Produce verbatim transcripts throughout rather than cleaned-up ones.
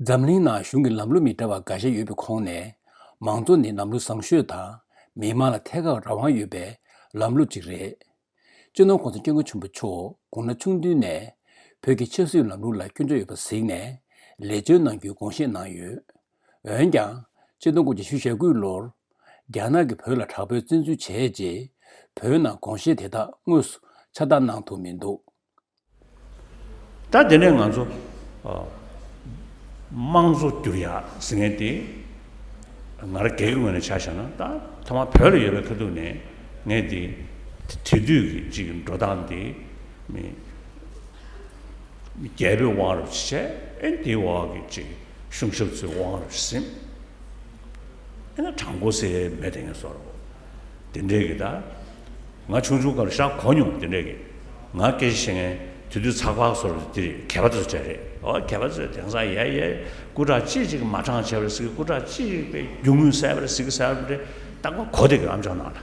འཛམ་གླིང་ནང་གཞུང་གི་ལམ་ལུགས་མི་འདྲ་བ་འགའ་ཤས་ཡོད་པའི་ཁོངས་ནས། མང་གཙོ་ནི་ལམ་ལུགས་བཟང་ཤོས་དང་མི་མང་ལ་ཐད་ཀར་རང་དབང་ཡོད་པའི་ལམ་ལུགས་ཅིག་རེད། སྤྱི་ནོར་༸གོང་ས་༸སྐྱབས་མགོན་ཆེན་པོ་མཆོག་དགུང་ན་ཆུང་དུས་ནས་བོད་ཀྱི་ཆབ་སྲིད་ལམ་ལུགས་ལ་སྐྱོན་བརྗོད་ཡོད་པ་གཟིགས་ནས་ལེགས་བཅོས་གནང་རྒྱུའི་དགོངས་བཞེས་གནང་ཡོད། འོན་ཀྱང་། ཆིག་སྟོང་དགུ་བརྒྱ་བཞི་བཅུ་ཞེ་དགུ་ལོར་རྒྱ་ནག་གིས་བོད་ལ་དྲག་པོའི་བཙན་འཛུལ་བྱས་རྗེས། བོད་ནང་དགོངས་བཞེས་དེ་དག་དངོས་སུ་ཕྱིར་བསྒྲགས་གནང་ཐུབ་མི་འདུག། ད་དེ་ནས་ང་ཚོ་ཨ། དམངས་གཙོ་བསྒྱུར་ཡག་ཟེར་མཁན་དེ། ང་རང་སྒེར་གྱི་ངོས་ནས་ཆ་བཞག་ན། ད་ཐོག་མར་བོད་ལ་ཡོད་པའི་ཁ་ཐུག་ནས་ངས་དེ་དེ་དུས་ཀྱི་ཅིག་འགྲོ་སྟངས་དེ། མི་རྒྱལ་པོའི་དབང་རུ་བྱས། ཨེ་དེའི་འོག་གི་ཅིག་གཞུང་ཞབས་ཚོའི་དབང་རུ་ཟིན། ཨེ་ན་དྲང་པོ་ཟེར་མེད་དེ་ངས་བཟོ་རོགས། དེ་འདྲའི་གི་ད། ང་ཆུང་ཆུང་སྐབས་ཤག་གོ་མྱོང་། དེ་འདྲའི་གི། ང་སྐད་ཆ་བཤད་མཁན་དེ་དུས་ཚགས་པར་བཟོ་རོགས་དེ་རེད། གད་པ་དེ་ཚོ་བྱས་རེད། ཨོ་གད་པ་ཚོས་དེང་སང་ཡ་ཡ་སྐུ་དྲག་ཅིག་ཅིག་མ་དྲང་བྱས་པ་རེད་ཟེར་གི། སྐུ་དྲག་ཅིག་པའི་རྒྱུ་དངོས་གསལ་པ་རེད་ཟེར་གི་ཟེར་བ་འདྲ། རྟག་པར་གོ་བསྡད་གི་ཨམ་ཅོག་ནང་ལ།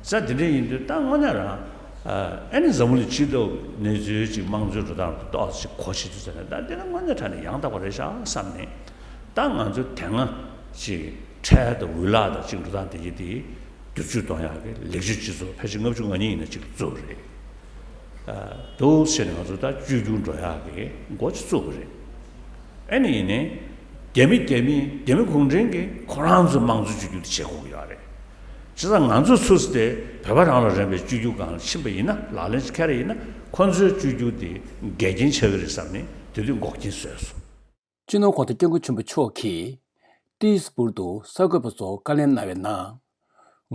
ས་དེ་འདྲ་ཡིན་དུས་ད་དངོས་གནས་རང་། ཨ་ནི་འཛམ་བུ་གླིང་སྤྱི་ཚོགས་གནས་ཚུལ་ཅིག་དམངས་གཙོའི་འགྲོ་སྟངས་ཏོག་ཙམ་གོ་ཤེས་ཚུལ་ཟེར་ན། ད་དེ་ནི་དངོས་གནས་དྲང་གནས་ཡང་དག་པ་རེད་ཤག་བསམ་ནས། ད་ང་ཚོ་དེ་སྔ་ཅིག་འཕྲལ་དང་འུ་ལག་དང་ཅིག་འགྲོ་སྟངས་དེ་གྱིས་དེ་བསྒྱུར་བཅོས་གཏོང་ཡག་གི་ལེགས་བཅོས་སྤྱི་ཚོགས་ཕལ་ཆེར་ལྔ་བཅུ་ང་གཉིས་ཡིན་ན་ཅིག་བཙུགས་པ་རེད། ཨ་འདུག་བྱས་ནས་ང་ཚོ་ད་བཅོས་བསྒྱུར་འགྲོ་ཡག་གི་འགོ་ཅིག་བཙུགས་པ་རེད། ཨེ་ནི་ཡིན་ནའི། རྒྱ་མི་རྒྱ་མི་རྒྱ་མི་གུང་ཁྲན་གྱིས་ཁོ་རང་ཚོའི་དམངས་གཙོ་བཅོས་བསྒྱུར་དེ་བྱེད་དགོས་ཀྱི་ཡོད་རེད། བྱས་ཙང་ང་ཚོ་ཚུར་དེ་བོད་པ་རང་ལ་རན་པའི་བཅོས་བསྒྱུར་སྒང་ལ་ཕྱིན་པ་ཡིན་ན། ལག་ལེན་ཅིག་འཁྱེར་ཡིན་ན། ཁོ་ཚོའི་བཅོས་བསྒྱུར་དེ་འགལ་རྐྱེན་ཆགས་ཀྱི་རེད་བསམ་ནས་དེ་དུས་འགོག་རྐྱེན་བཟོས་སོང་། སྤྱི་ནོར་༸གོང་ས་༸སྐྱབས་མགོན་ཆེན་པོ་མཆོག་གིས་ཏིས་པུར་དུ་གསར་འགོད་པ་ཚོར་བཀའ་ལན་གནང་བའི་ནང་།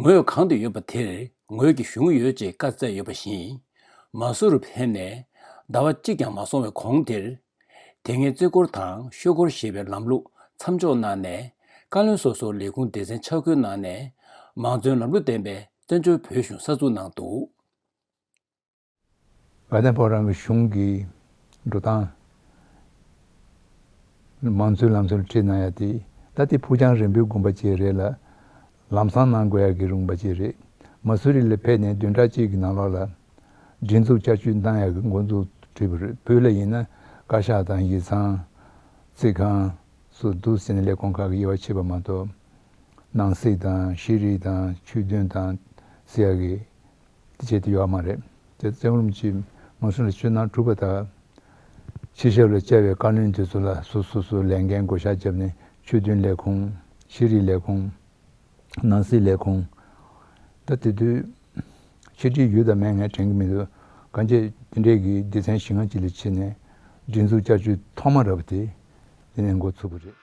ངོས་གང་དུ་ཡོད་པ་དེར་ངོས་ཀྱི་གཞུང་ཡོད་ཅེས་བཀའ་སྩལ་ཡོད་པ་བཞིན། མ་སུ་རུ་ཕེབས་ནས་ཟླ་བ་གཅིག་ཀྱང་མ་སོང་བའི་གོང་དེར། དེ་སྔའི་རྩེ་སྐོར་དང་ཤོད་སྐོར་ཞེས་པའི་ལམ་ལུགས་མཚམས་འཇོག་གནང་ནས། བཀའ་བློན་སོ་སོར་ལས་ཁུངས་སྡེ་ཚན་ཆ་བགོས་གནང་ནས། མང་གཙོའི་ལམ་ལུགས་ལྡན་པའི་བཙན་བྱོལ་བོད་གཞུང་གསར་འཛུགས་གནང་འདུག། དགའ་ལྡན་ཕོ་བྲང་གི་གཞུང་གི་འགྲོ་སྟངས། མང་གཙོའི་ལམ་སྲོལ་ཁྲིད་གནང་ཡ་དེ། ད་དེ་ཕུགས་རྒྱང་རིང་པོའི་དགོངས་པ་ཅིག་རེད་ལ། ལམ་སང་གནང་དགོས་ཡ་གི་རུང་བ་ཅིག་རེད། མ་སུ་རི་ལ་ཕེབས་ནས་བདུན་ཕྲག་གཅིག་གི་ནང་ལོགས་ལ། སྒྲིག་འཛུགས་བསྐྱར་བཅོས་གནང་ཡ་གི་འགོ་འཛུགས་བྲིས་པ་རེད། བོད་ལ་ཡིན་ན་བཀའ་ཤག་དང་ཡིག་ཚང་། རྩིས་ཁང་སོགས་འདུག་ཟེར་ནས་ལས་ཁུངས་ཁག་གི་དབྱེ་བ་ཕྱེ་བ་མ་གཏོགས། ནང་སྲིད་དང་ཤེས་རིག་དང་ཆོས་དོན་དང་ཟེར་ཡ་གི་དེ་བྱས་དེ་ཡོད་མ་རེད། དེ་བཙན་བྱོལ་གྱི་མང་གཙོ་ལ་ཆོས་ནང་གྲུབ་པ་དང་། ཕྱི་ཞབས་ལ་བཅར་བའི་བཀའ་བློན་དེ་ཚོ་ལ་སོ་སོ་སོའི་ལས་འགན་བགོ་བཤའ་བརྒྱབ་ནས་ཆོས་དོན་ལས་ཁུངས། ཤེས་རིག་ལས་ཁུངས། ནང་སྲིད་ལས་ཁུངས། ད་དེ་དུས་ཕྱི་དྲིལ་ཡོད་དང་མེད་ངས་དྲན་གྱི་མི་འདུག། གང་ཅི་དེ་འདྲས་ཀྱི་སྡེ་ཚན་བཞི་ལྔ་ཅིག་ལ་ཕྱེ་ནས་སྒྲིག་འཛུགས་བསྐྱར་བཅོས་ཐོག་མ་རག་པ་དེ་དེ་ནས་འགོ་ཚུགས་པ་རེད།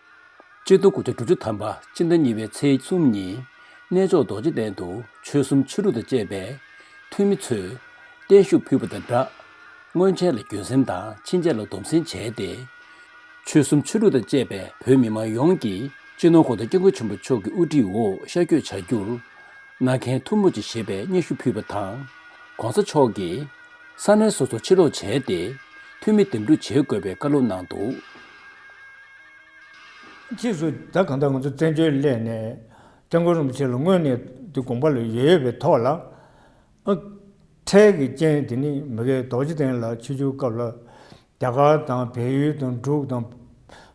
སྤྱི་ལོ་དགུ་བརྒྱ་དྲུག་ཅུ་ཐམ་པ་ཕྱི་ཟླ་གཉིས་པའི་ཚེས་གསུམ་ཉིན། གནས་མཆོག་རྡོ་རྗེ་གདན་དུ་ཆོལ་གསུམ་ཆོས་ལུགས་དང་བཅས་པའི་འཐུས་མི་ཚོས་བརྟན་བཞུགས་ཕུལ་བ་དང་སྦྲགས། སྔོན་ཆད་ལ་འགྱོད་སེམས་དང་ཕྱིན་ཆད་ལ་སྡོམ་སེམས་བྱས་ཏེ། ཆོལ་གསུམ་ཆོས་ལུགས་དང་བཅས་པའི་བོད་མི་མང་ཡོངས་ཀྱིས་སྤྱི་ནོར་༸གོང་ས་༸སྐྱབས་མགོན་ཆེན་པོ་མཆོག་གི་དབུ་ཁྲིད་འོག་ཤར་བསྐྱོད་བྱ་རྒྱུར་མནའ་གན་ཐུ་མོ་ཆེ་ཞེས་པའི་སྙན་ཞུ་ཕུལ་བ་དང་། ༸གོང་ས་མཆོག་གིས་ས་གནས་སོ་སོར་ཕྱིར་ལོག་བྱས་ཏེ། འཐུས་མི་འདེམས་སྒྲུག་བྱེད་དགོས་པའི་བཀའ་སློབ་གནང་འདུག། ཕྱིས་སུ་ད་གང་ལྟར་ང་ཚོ་བཙན་བྱོལ་སླེབས་ནས་༸སྐྱབས་མགོན་རིན་པོ་ཆེ་ལ་སྔོན་ནས་དེ་དགོངས་པ་ལ་ཡོད་པའི་ཐོག་ལ། ཨ། འཕྲལ་གྱི་རྐྱེན་དེ་ནི་མ་གིའི་རྡོ་རྗེ་གདན་ལ་ཆིབས་བསྒྱུར་སྐབས་ལ། རྒྱ་གར་དང་བལ་ཡུལ་དང་འབྲུག་དང་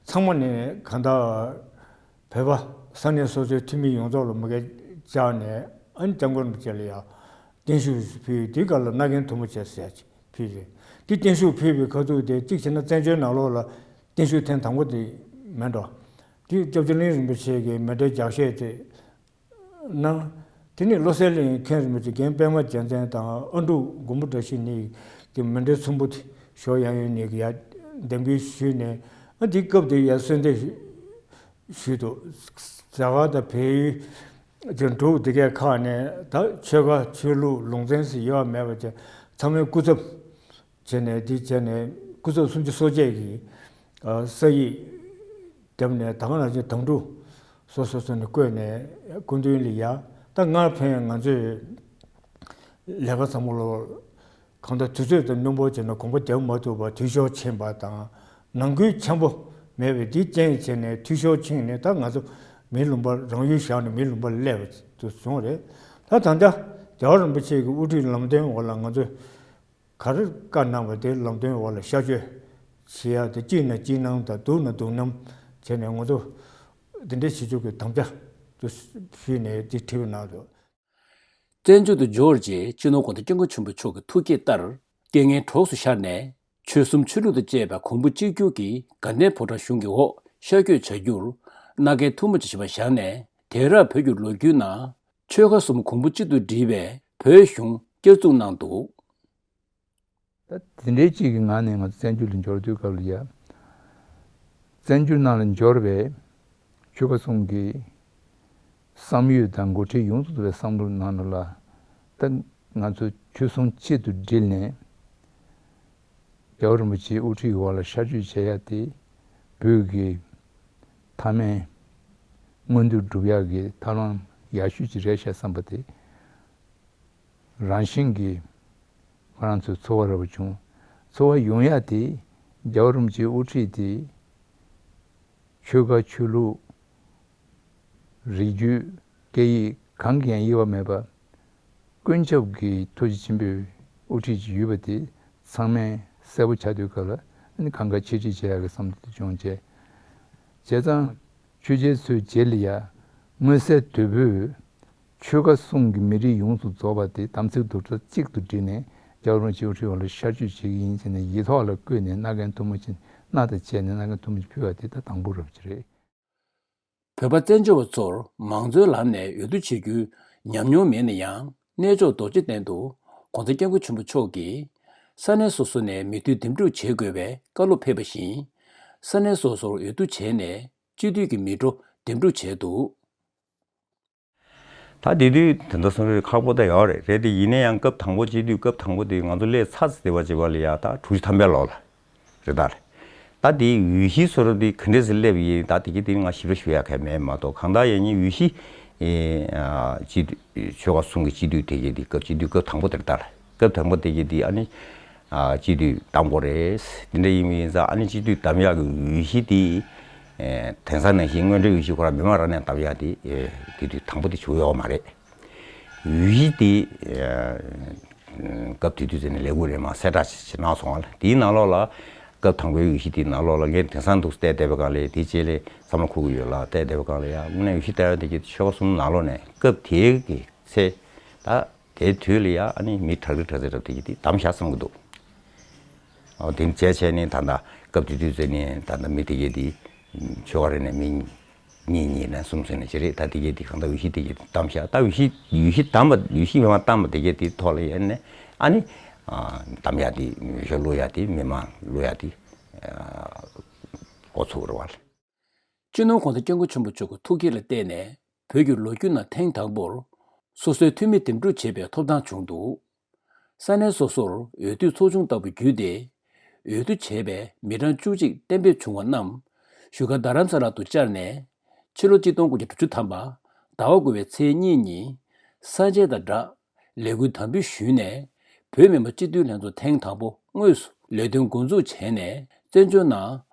ཚང་མ་ནས་གང་ལྟར་བོད་པ་ས་གནས་སོ་སོའི་འཐུས་མི་ཡོངས་རྫོགས་ལ་མ་གིའི་བཅར་ནས། ཨ་ནི་༸སྐྱབས་མགོན་རིན་པོ་ཆེ་ལ་ཡང་བརྟན་བཞུགས་ཕུལ། དེའི་སྐབས་ལ་མནའ་གན་ཐུ་མོ་ཆེ་ཟེར་ཅིག་ཕུལ་རེད། དེ་བརྟན་བཞུགས་ཕུལ་བའི་ཁ་ཐུག་དེ་གཅིག་བྱས་ན་བཙན་བྱོལ་ནང་ལོགས་ལ་བརྟན་བཞུགས་ཐེངས་དང་པོ་དེ་མེད་འགྲོ། དེ་སྐྱབས་རྗེ་གླིང་རིན་པོ་ཆེ་གིས་མཎྜལ་ལྗགས་བཤད་དེ་གནང་། དེ་ནས་བློ་གསལ་གླིང་མཁན་རིན་པོ་ཆེ་རྒན་པད་མ་རྒྱལ་མཚན་དང་ཨ་འབྲུག་མགོན་པོ་བཀྲ་ཤིས་གཉིས་ཀྱིས་མཎྜལ་ཚོམ་བུ་དེ་ཞོ་ཡང་ཡོན་གཉིས་ཀྱིས་ཡར་འདེམས་ཁུལ་ཞུས་ནས། ཨ་དེའི་སྐབས་དེ་ཡར་གསོལ་འདེབས་ཞུས་འདུག། རྒྱ་གར་དང་བལ་ཡུལ་ཅིག་འབྲུག་དེ་གའི་ཁག་ནས་ད་ཆོལ་ཁ་ཆོས་ལུགས་ལུང་ཚན་ཟེར་ཡོད་མེད་པ་ཅིག་ཚང་མའི་སྐུ་ཚབ་བྱས་ནས། དེ་བྱས་ནས་སྐུ་ཚབ་སུམ་ཅུ་སོ་བརྒྱད་ཀྱིས་ཨ་ས་ཡིག་བརྒྱབ་ནས། ད་ག་ནང་བཞིན་དམ་ཕྲུག་སོ་སོ་སོ་ནས་བསྐོས་ནས་སྐུ་མདུན་ལ་ཡ། ད་སྔར་ཕན་ང་ཚོས་ལས་ཀ་ཚང་མ་ལོ། གང་ལྟར་དུས་ཚོད་དང་སྣུམ་པོ་བྱས་ན་དགོངས་པ་རྒྱབ་མ་ཐུབ་པར་འཐུས་ཤོར་ཕྱིན་པ་དང་། ནང་ཁུལ་འཆམ་པོ་མེད་པའི་དེའི་རྐྱེན་བྱས་ནས་འཐུས་ཤོར་ཕྱིན་ནས། ད་ང་ཚོ་མིའི་ལུང་པར་རང་ཡུལ་བཞག་ནས་མིའི་ལུང་པར་སླེབས་པ་དེ་བྱུང་རེད། ད་ད་ལྟ་རྒྱལ་བ་རིན་པོ་ཆེ་གི་དབུ་ཁྲིད་ལམ་སྟོན་འོག་ལ་ང་ཚོས་ག་རེ་བཀའ་གནང་བ་དེ་ལམ་སྟོན་འོག་ལ་ཤར་བསྐྱོད་བྱེད་ཡ་དེ། སྐྱིད་ན་སྐྱིད་སྣང་དང་སྡུག་ན་སྡུག་སྣང་ བྱས་ནས་ང་ཚོ་འདི་འདྲའི་བྱེད་ཕྱོགས་ཀྱི་དམ་བཅའ་དུ་ཞུས་ནས་འདི་བྲིས་པ་གནང་འདུག། བཙན་བྱོལ་དུ་འབྱོར་རྗེས་སྤྱི་ནོར་༸གོང་ས་༸སྐྱབས་མགོན་ཆེན་པོ་མཆོག་གི་ཐུགས་བསྐྱེད་ལྟར། རྐྱེན་ངན་གྲོགས་སུ་ཤར་ནས། ཆོལ་གསུམ་ཆོས་ལུགས་དང་བཅས་པའི་གོང་བུ་གཅིག་གྱུར་གྱི་དགའ་ལྡན་ཕོ་བྲང་གཞུང་གི་འོག་ཤར་བསྐྱོད་བྱ་རྒྱུར་མནའ་གན་ཐུང་མོ་ཅིག་བཞག་ནས། དེང་རབས་བོད་ཀྱི་ལོ་རྒྱུས་ནང་ཆོལ་ཁ་གསུམ་གོང་བུ་གཅིག་ཏུ་བསྒྲིལ་བའི་བོད་གཞུང་བསྐྱར་བཙུགས་གནང་འདུག། ད་དེ་འདྲའི་གཅིག་གི་ངང་ནས་ང་ཚོ་བཙན་བྱོལ་དུ་འབྱོར་དུས་སྐབས་ལ་ཡ། བཙན་བྱོལ་ནང་ལ་འབྱོར་བའི་ཆོལ་ཁ་གསུམ་གྱི་བསམ་ཡོད་དང་འགོ་ཁྲིད་ཡོངས་སུ་རྫོགས་པའི་བསམ་བློ་ནང་ལ། ད་ང་ཚོ་ཆོལ་གསུམ་གཅིག་ཏུ་བསྒྲིལ་ནས། རྒྱལ་བ་རིན་པོ་ཆེའི་དབུ་ཁྲིད་འོག་ལ་ཤར་བསྐྱོད་བྱེད་ཡ་དེ། བོད་ཀྱི་མཐའ་མའི་མངོན་འདོད་སྒྲུབ་ཡག་གི་ཐབས་ལམ་ཡག་ཤོས་ཅིག་རེད་ཤག་བསམ་པ་དེ། རང་བཞིན་གྱིས་ང་རང་ཚོའི་ཚོར་བ་རེ་བ་བྱུང་། ཚོར་བ་ཡོང་ཡ་དེ་རྒྱལ་བ་རིན་པོ་ཆེའི་དབུ་ཁྲིད་དེ། ཆོལ་ཁ་ཆོས་ལུགས། རིགས་རྒྱུད། སྐད་ཡིག་གང་གི་ཡང་དབྱེ་བ་མེད་པ། ཀུན་ཁྱབ་ཀྱི་ཐུགས་རྗེ་ཆེན་པོའི་དབུ་ཁྲིད་ཅིག་ཡོད་པ་དེ་ཚང་མས་གསལ་པོ་ཆགས་དུས་སྐབས་ལ་ཨ་ནི་གང་ག་ཆེ་ཁྲིད་བྱེད་ཡག་གི་བསམ་བློ་དེ་བྱུང་བྱས། བྱས་ཙང་ཆོས་རྒྱལ་ཚོའི་རྗེས་ལ་ཡ་མངོན་གསལ་དོད་པོས་ཆོལ་ཁ་གསུམ་གྱི་མི་རིགས་ཡོངས་སུ་རྫོགས་པ་དེ་དམ་ཚིག་རྡོག་རྩ་གཅིག་ཏུ་བསྒྲིལ་ནས་རྒྱལ་བ་རིན་པོ་ཆེའི་དབུ་ཁྲིད་འོག་ལ་ཤར་བསྐྱོད་བྱེད་ཀྱི་ཡིན་ཟེར་ནས་ཡིག་ཐོག་ལ་བཀོད་ནས་མནའ་གན་ཐུང་མོ་ཅིག་མནའ་དང་བཅས་ནས་མནའ་གན་ཐུང་མོ་ཅིག་ཕུལ་བ་དེ་ད་དང་པོ་རབ་ཅིག་རེད། བོད་པ་བཙན་བྱོལ་བ་ཚོར་མང་གཙོའི་ལམ་ནས་འོས་བསྡུ་བྱེད་རྒྱུའི་ཉམས་མྱོང་མེད་ན་ཡང་། གནས་མཆོག་རྡོ་རྗེ་གདན་དུ་༸གོང་ས་༸སྐྱབས་མགོན་ཆེན་པོ་མཆོག་གིས་ས་གནས་སོ་སོ་ནས་མི་འཐུས་འདེམས་སྒྲུག་བྱེད་དགོས་པའི་བཀའ་སློབ་ཕེབས་པ་བཞིན། ས་གནས་སོ་སོར་འོས་བསྡུ་བྱས་ནས་སྤྱི་འཐུས་ཀྱི་མི་འགྲོ་འདེམས་སྒྲུག་བྱས་འདུག། ད་དེ་དུས་དེ་འདྲ་སོང་རེད། ཁག་པོ་ད་ཡོད་རེད། རེད་དེ་ཡིན་ན་ཡང་སྐབས་དང་པོ་སྤྱི་འཐུས་སྐབས་དང་པོ་དེ་ང་ཚོ་སླེབས་ཚར་ཟེར་བ་བྱེད་པ་ལ་ཡ་ད་དྲུག་ཅུ་ཐམ་པའི་ལོ་ལ་རེད་ད་རེད། ད་དེ་འོས་གཞི་བཟོ་འདྲ་དེ་ག་འདྲས་སེ་སླེབས་ཡིན་ད་དེ་གི་དེ་ང་ཞིབ་ར་ཞུ་ཡ་གལ་མེད་མ་གཏོགས་གང་ལྟར་ཡིན་ནའི་འོས་གཞི་སྤྱི་འཐུས་ཆོལ་ཁ་གསུམ་གི་སྤྱི་འཐུས་དེ་གི་དེ་སྐབས་སྤྱི་འཐུས་སྐབས་དང་པོ་དེ་རེད་ད་རེད། སྐབས་དང་པོ་དེ་གི་དེ་ཨ་ནི། སྤྱི་འཐུས་གདམ་དགོས་རེད། དེ་འདྲ་ཡིན་མིན་ཡིན་ཙང་ཨ་ནི་སྤྱི་འཐུས་གདམ་ཡག་གི་འོས་གཞི་དེ། དེང་སང་ནང་བཞིན་དངོས་འབྲེལ་འོས་གཞི་ཁོ་རང་མི་མང་རང་ནས་གདམ་ཡག་དེ་དེ་དུས་དང་པོ་དེ་བྱུང་ཡོད་མ་རེད། འོས་གཞི་དེ་སྐབས་དེ་དུས་ཚོད་ནས་ལས་ཁུངས་རེ་མ་གསལ་བསྒྲགས་བྱེད་གནང་སོང་བ་ལ་དེའི་ནང་ལོགས་ལ་སྐབས་དང་པོའི་འོས་གཞི་དེའི་ནང་ལོགས་ལ་ངས་དེང་སང་འདུག་བལྟས་བསྡད་པའི་སྒང་ལས་དེ་རྗེས་ལས་བསམ་བློ་འཁོར་གི་ཡོད་ལ་བལྟས་བསྡད་པའི་སྒང་ལ་ཡང་དངོས་གནས་འོས་གཞི་བལྟ་ཡག་དེ་གི་ཆོལ་ཁ་གསུམ་ནང་ལོགས་ནས་སྐབས་དེའི་གི་ཚེ་ད། དེའི་དུས་ལ་ཡ་ཨ་ནི་མི་ཁྲག་རི་ཁྲག་ཚེ་རབ་དེ་གི་དེ་བདམས་བཞག་བསམ་གི་འདུག། ཨོ་དེ་བྱས་བྱས་ནས་ད་ལྟ་སྐབས་དེ་དུས་ཚོད་ནས་ད་ལྟ་མི་དེ་གི་དེ་ཆོལ་ཁ་རེ་ནས་མི་གཉིས་གཉིས་ནས་གསུམ་ཚོད་ནས་ཅི་རེད་ད་དེ་གི་དེ་གང་ལྟར་འོས་གཞི་དེ་གི་བདམས་བཞག་ད་འོས་གཞི་འོས་གཞི་བདམས་པ་འོས་གཞི་མི་མང་བཏང་བ་དེ་གི་དེ་ཐོག་ལ་ཡ་ནས་ཨ་ནི་བདམས་ཡ་དེ་འོས་ཤོག་བླུག་ཡ་དེ་མི་མང་བླུག་ཡ་དེ་འགོ་ཚུགས་རེད་བ། སྤྱི་ནོར་༸གོང་ས་༸སྐྱབས་མགོན་ཆེན་པོ་མཆོག་གི་ཐུགས་བསྐྱེད་ལ་བརྟེན་ནས་བོད་ཀྱི་ལོ་རྒྱུས་ནང་ཐེངས་དང་པོར་སོ་སོའི་འཐུས་མི་འདེམས་སྒྲུག་བྱེད་པའི་ཐོབ་ཐང་བྱུང་འདུག། ས་གནས་སོ་སོར་འོས་བསྡུ་ཚོགས་ཆུང་བཏང་བ་བརྒྱུད་དེ། འོས་བསྡུ་བྱས་པའི་མི་གྲངས་བཅུ་གཅིག་གཏན་འབེབས་བྱུང་བ་རྣམས་བཞུགས་སྒར་རྡ་རམ་ས་ལ་དུ་བཅར་ནས། ཕྱི་ལོ་གཅིག་སྟོང་དགུ་བརྒྱ་དྲུག་ཅུ་ཐམ་པ་ཟླ་བ་དགུ་པའི་ཚེས་གཉིས་ཉིན་ས་མཇལ་དང་སྦྲགས། ལས་འགུལ་དམ་འབུལ་ཞུས་ནས། བོད་མི་མང་སྤྱི་འཐུས་ལྷན་ཚོགས་ཐེངས་དང་པོ་དངོས་སུ་ལས་དོན་འགོ་འཛུགས་བྱས་ནས་བཙན་བྱོལ་ནང་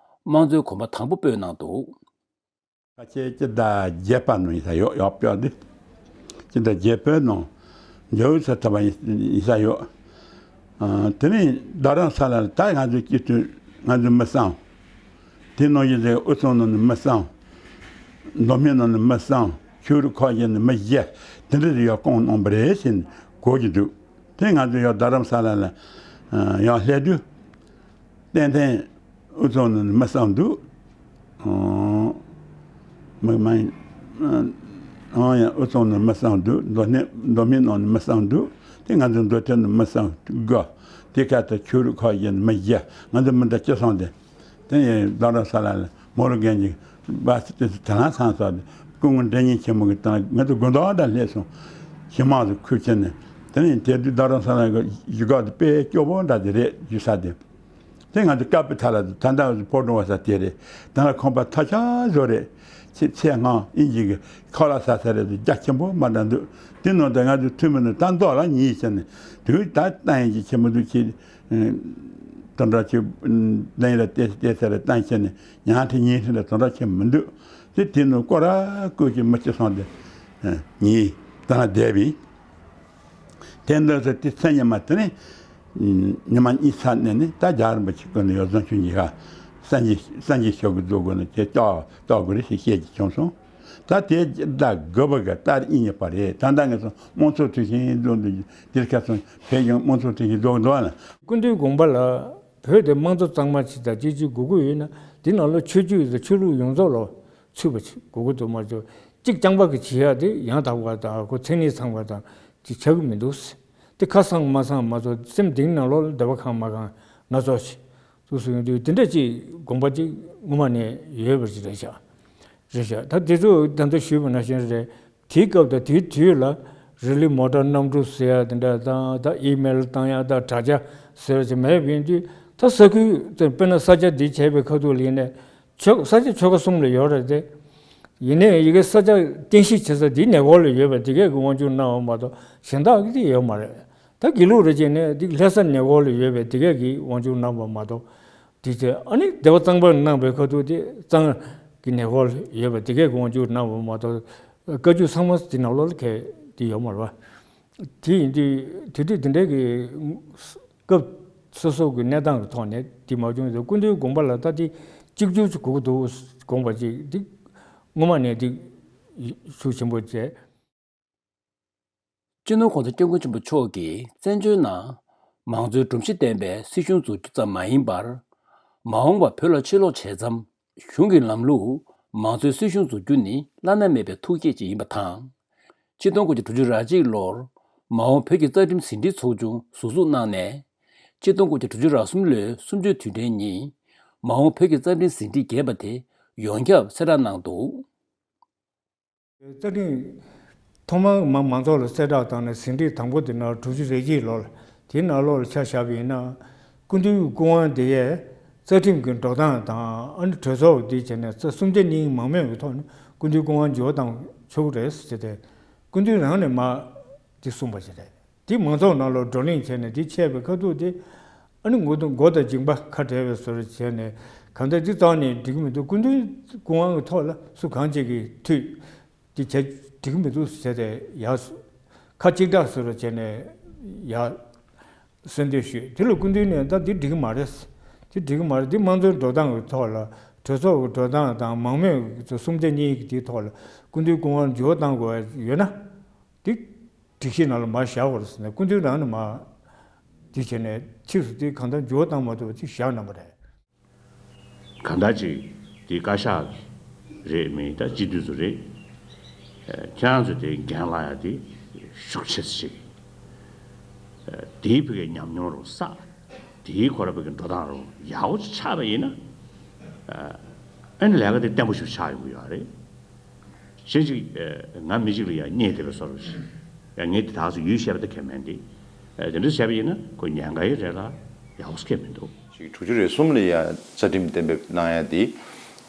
དམངས་གཙོའི་གོམ་པ་དང་པོ་སྤོས་གནང་འདུག། ཁ་ཆེ་སྤྱི་ཟླ་བརྒྱད་པ་ནང་ཡིན་ས་ཡོད་ཡོད་ཕྱོགས་འདི། སྤྱི་ཟླ་བརྒྱད་པའི་ནང་འཇོག་ས་ཐུབ་པ་ཡིན་ཡིན་ས་ཡོད། ཨ་དེ་ནས་རྡ་རམ་ས་ལ་ལ་ད་ང་ཚོའི་སྤྱི་འཐུས་ང་ཚོའི་མི་གསུམ། དེ་ནང་བཞིན་དུ་དབུས་གཙང་ནང་ནས་མི་གསུམ། མདོ་སྨད་ནང་ནས་མི་གསུམ། ཆོས་རིག་ཁག་བཞི་ནས་མི་བཞི། དེ་འདྲ་ཞིག་ཡར་བསྐོང་གནང་བ་རེད་ཟེར་ནས་གོ་གི་འདུག། དེ་ང་ཚོ་ཡར་རྡ་རམ་ས་ལ་ལ་ཡར་སླེབས་དུས། ཏན་ཏན་དབུས་གཙང་ནང་ནས་མི་གསུམ་འདུག། ཨང་། མི་མང་། ཨང་ཡང་དབུས་གཙང་ནང་མི་གསུམ་འདུག། མདོ་སྨད་མདོ་སྨད་ནང་ནས་མི་གསུམ་འདུག། དེ་ང་ཚོ་མདོ་སྟོད་ནང་མི་གསུམ་དགུ། དེ་ཁ་ཐུག་ཆོས་རིག་ཁག་བཞི་ནས་མི་བཞི། ང་ཚོ་མི་འདི་སྤྱི་གསུམ་དེ། དེ་ཡང་རྡ་རམ་ས་ལ་ལ་མོ་ལ་རྒན་གྱི་སྦ་སི་དེ་ཚོ་དེ་ལང་ཚང་སོགས་དེ་སྐུ་ངོ་འདྲ་མཉམ་ཆེན་མོ་གི་དང་ང་ཚོ་དགོང་དག་འདྲ་སླེབས་སོང་། ཞི་མང་དུ་ཁུར་ཁྱེར་ནས་དེ་ནས་དེ་དུས་རྡ་རམ་ས་ལ་གི་གཞིས་ཀ་དེ་དཔེ་སྐྱོ་པོ་འདྲ་དེ་རེད་བཞུགས་ས་དེ། དེ་ང་ཚོ་ཀ་པི་ཐ་ལ་དེ་ད་ལྟ་ཕོ་བྲང་བ་ས་དེ་རེད། ད་ལ་ཁང་པ་ཐ་ཆད་བཟོ་རེད། ཚེ་ཚེ་སྔ་དབྱིན་ཇི་གི་ཁ་ལག་ཟ་ས་རེད་དེ་རྒྱ་ཆེན་པོ་མ་འདྲ་འདུག། དེ་ནང་དུ་ང་ཚོ་འཐུས་མི་ནི་ད་མདོ་ལ་ཉིད་ཟེར་ནས་དུས་ད་ལྟ་ཡིན་གྱི་ཆེན་པོ་འདུག་ཁྱེད། དོན་དག་ཆེ་གདན་ལ་བལྟས་བལྟས་ཚར་བཏང་ཁྱེར་ནས་ཉང་ཁྲི་ཉིན་ཁྲི་ལ་དོན་དག་ཆེ་མི་འདུག། དེ་དེ་ནི་སྐོར་ར་བསྐོར་གྱི་མི་སྤྱི་སོང་དེ་ཉིད་ད་ལ་བསྡད་པས། དེ་འདྲ་ཚོ་དེ་ཚེ་ཉི་མ་དེ་ནི་ཉི་མ་གཉིས་ཚར་ནས་ནི་ད་རྒྱལ་བ་རིན་པོ་ཆེ་སྐུ་ནས་ཡོད་བཟང་ཆུང་གཉིས་ཀ་ སངས་རྒྱས་སངས་རྒྱས་ཆོས་ཀྱི་མཛོད་སྒོ་ནས་དེ་ལྟ་ལྟ་དགོས་རེད་ཞེས་བཤད་ཀྱི་བྱུང་སོང་། ད་དེ་ད་དགོས་པ་ག་ལྟར་ཨི་ཉེ་པ་རེད། ད་ལྟ་ངས་སོང་དམངས་གཙོ་ཐོས་ཤིང་འཛོམས་འདུག་དེར་ཁ་སོང་ཕལ་ཡང་དམངས་གཙོ་ཐོས་ཤིང་འཛོམས་འདུག་ན། སྐུ་མདུན་དགོངས་པ་ལ་བོད་དེ་དམངས་གཙོ་གཙང་མ་ཅིག་དང་ཅིག་ཅིག་དགོས་ཀྱི་ཡོད་ན། དེ་ནང་ལ་ཆོས་བརྒྱུད་དང་ཆོས་ལུགས་ཡོངས་རྫོགས་ལ་ཚུད་པ་ཅིག་དགོས་ཀྱི་འདུག་མ་གཏོགས་གཅིག་རྐྱང་པ་གི་བྱེད་ཡག་དེ་ཡང་དག་པ་དང་ཁོ་མཚན་ཉིད་ཚང་བ་དང་ཅིག་ཆགས་ཀྱི་མི་འདུག་དེ་ཁ་སང་མ་སང་མ་གཏོགས་སེམས་གཏིང་ནང་ལོགས་ལ་འདོད་པ་གང་མ་གང་སྣ་ཚོགས་ཤིག་ཐུགས་སུ་ཡོང་དུས་དེ་འདྲ་ཅིག་དགོངས་པ་ཅིག་སྔོན་མ་ནས་ཡོད་པ་ཅིག་རེད་ཤག་རེད་ཤག་ད་དེ་ཚོ་ད་ལྟ་ཞུས་པ་ནང་བཞིན་རེད། དེའི་སྐབས་དང་དེའི་དུས་ལ་རི་ལི་མོ་ཊ་གནམ་གྲུ་ཟེར་ཡ་དེ་འདྲ་དང་ད་ཨི་མེལ་བཏང་ཡ་ད་དྲ་རྒྱ་ཟེར་བ་ཅིག་མེད་པ་ཡིན་དུས། ད་ས་ཁུལ་དེ་དཔེར་ན་ས་ཆ་འདི་བྱས་པའི་ཁ་ཐུག་ལ་ཡིན་ནའི་ཆོལ་ས་ཆ་ཆོལ་ཁ་གསུམ་ལ་ཡོད་རེད་དེ། ཡིན་ནའི་ཡི་གེ་ས་ཆ་རྟེན་གཞི་བྱེད་ས་འདི་ནས་གོ་ལ་ཡོད་པ་དེ་གས་ཀྱི་དབང་སྒྱུར་གནང་བ་མ་གཏོགས་གཞན་དག་གི་དེ་ཡོད་མ་རེད། ད་དགེ་ལུགས་རེ་བྱས་ནས་འདི་ལྷ་ས་ནས་གོ་ལ་ཡོད་པའི་དེ་གས་ཀྱི་དབང་སྒྱུར་གནང་བ་མ་གཏོགས། དེ་ཚེ་ཨ་ནི་སྡེ་བ་གཙང་པ་གནང་བའི་ཁ་ཐུག་དེ་གཙང་གི་ནས་གོ་ལ་ཡོད་པ་དེ་གས་ཀྱི་དབང་སྒྱུར་གནང་བ་མ་གཏོགས། བཀའ་བརྒྱུད་ཚང་མ་དེ་ནང་ལོགས་ལ་གས་དེ་ཡོད་མ་རེད་པ། དེ་ཡིན་དུས་དེ་དུས་དེ་འདྲའི་གི་སྐབས་སོ་སོ་གི་གནས་སྟངས་ཀྱི་ཐོག་ནས་དེ་མ་བྱུང་ཚེ་སྐུ་མདུན་དགོངས་པ་ལ་ད་དེ་གཅིག་གྱུར་གྱི་གོ་གི་འདུག་དགོངས་པ་ཅིག་དེ་སྔོན་མ་ནས་དེ་ཤུགས་ཆེན་པོ་བྱས། སྤྱི་ནོར་༸གོང་ས་༸སྐྱབས་མགོན་ཆེན་པོ་མཆོག་གིས་བཙན་བྱོལ་ནང་མང་གཙོའི་སྒྲོམ་གཞི་ལྡན་པའི་སྲིད་གཞུང་འཛུགས་རྒྱུ་ཙམ་མ་ཡིན་པར། མ་འོངས་པར་བོད་ལ་ཕྱིར་ལོག་བྱས་ཙང་གཞུང་གི་ལམ་ལུགས་མང་གཙོའི་སྲིད་གཞུང་འཛུགས་རྒྱུ་ནི་བླ་ན་མེད་པའི་ཐུགས་བསྐྱེད་ཅིག་ཡིན་པ་དང་། ཆིག་སྟོང་དགུ་བརྒྱ་དྲུག་ཅུ་རེ་གཅིག་ལོར་མ་འོངས་བོད་ཀྱི་རྩ་ཁྲིམས་ཟིན་བྲིས་ཚོགས་ཆུང་ཟུར་འཛུགས་གནང་ནས། ཆིག་སྟོང་དགུ་བརྒྱ་དྲུག་ཅུ་རེ་གསུམ་ལོའི་གསུམ་བཅུའི་དུས་དྲན་ཉིན་མ་འོངས་བོད་ཀྱི་རྩ་ཁྲིམས་ཟིན་བྲིས་རྒྱས་པ་དེ་ཡོངས་ཁྱབ་གསལ་བསྒྲགས་གནང་འདུག་རྩ་ཁྲིམས་ཐོག་མར་མ་མང་ཚོགས་ལ་གསལ་བསྒྲགས་བཏང་ནས་ཟིན་བྲིས་དང་པོ་དེ་ནང་དྲུག་ཅུ་རེ་གཅིག་ལོར་དེའི་ནང་ལོགས་ལ་ཆ་བཞག་པ་ཡིན་ན། སྐུ་མདུན་སྐུ་དབང་དེ་ཡས་རྩ་ཁྲིམས་ཀྱི་འགྲོ་སྟངས་དང་ཨ་ནི་གྲོས་ཚོགས་འདི་བྱས་ནས་རྩ་སུམ་བརྒྱ་གཉིས་མང་མོས་ཀྱི་ཐོག་ནས་སྐུ་མདུན་སྐུ་དབང་འགྱུར་བ་བཏང་ཆོག་གི་རེད་ཟེར་ཏེ། སྐུ་མདུན་རང་ནས་མ་དེ་གསུངས་པ་ཞིག་རེད། དེ་མང་ཚོགས་ནང་ལ་བགྲོ་གླེང་བྱས་ནས་དེ་འཆད་པའི་ཁ་ཐུག་དེ་ཨ་ནི་མགོ་དང་མགོ་དང་མཇིང་པ་ཁ་བྲལ་བའི་བཟོ་འདྲ་བྱས་ནས་གང་ལྟར་དེ་རྩ་བ་ནས་འགྲིག་གི་མི་འདུག་སྐུ་མདུན་སྐུ་དབང་གི་ཐོག་ལ་སུ་གང་ཅིག་གིས་མཐུད་དེ་བྱས་འགྲིག་གི་མི་འདུག་ཟེར་ཏེ་ཡར་ཁ་གཅིག་གྲགས་བཟོ་འདྲ་བྱས་ནས་ཡར་གསོལ་འདེབས་ཞུས། དེ་ལ་སྐུ་མདུན་ནས་ད་འདི་འགྲིག་གི་མ་རེད། འདི་འགྲིག་གི་མ་རེད། འདི་དམངས་གཙོའི་འགྲོ་སྟངས་ཀྱི་ཐོག་ལ་གྲོས་ཚོགས་ཀྱི་འགྲོ་སྟངས་དང་མང་མོས་ཀྱི་སུམ་བརྒྱ་གཉིས་ཀྱི་དེའི་ཐོག་ལ་སྐུ་མདུན་སྐུ་དབང་འགྱུར་བ་གཏང་དགོས་ཡོད་ན། དེ་སྒྲིག་གཞི་ནང་ལ་མར་བཞག་དགོས་རེད་ཟེར་ནས་སྐུ་མདུན་རང་ནས་མར་དེ་བྱས་ནས་ཕྱིས་སུ་དེ་གང་ལྟར་འགྱུར་བ་བཏང་མ་ཐུབ་པ་ཅིག་བཞག་གནང་བ་རེད། གང་ལྟར་ཅིག་དེ་བཀའ་ཤག་རེད་མིན་ད་སྤྱི་འཐུས་ཚོ་རེད། ཁྱེད་རང་ཚོས་དེ་འགན་ལེན་ཡ་དེ་ཤུགས་ཆེ་ཙམ་ཞིག་དེའི་ཕ་གིའི་ཉམས་མྱོང་རུ་བསགས། དེའི་ཁོ་ར་ཕ་གིའི་འགྲོ་སྟངས་རུ་ཡག་པོ་ཅིག་ཆགས་པ་ཡིན་ན། ཨ་ནི་ལས་ཀ་དེ་བརྟན་པོ་ཞིག་ཆགས་ཡོང་གི་ཡོད་རེད། གཞན་ཅིག་ང་མི་གཅིག་ལ་ཡང་བརྙས་བསྡད་པའི་བཟོ་འདྲ་ཞིག་ཡང་ངས་དེ་དག་ཚོ་ཡུལ་བཤད་པ་དེ་གལ་མིན་ཏེ། དེ་འདྲ་བྱས་པ་ཡིན་ན་ཁོ་ཉེན་ཁ་ཡི་རེད་ལ་ཡག་པོ་གལ་མི་འདུག་ཅིག་དྲུག་ཅུ་རེ་གསུམ་ལ་ཡང་རྩ་ཁྲིམས་གཏན་འབེབས་གནང་ཡ་དེ་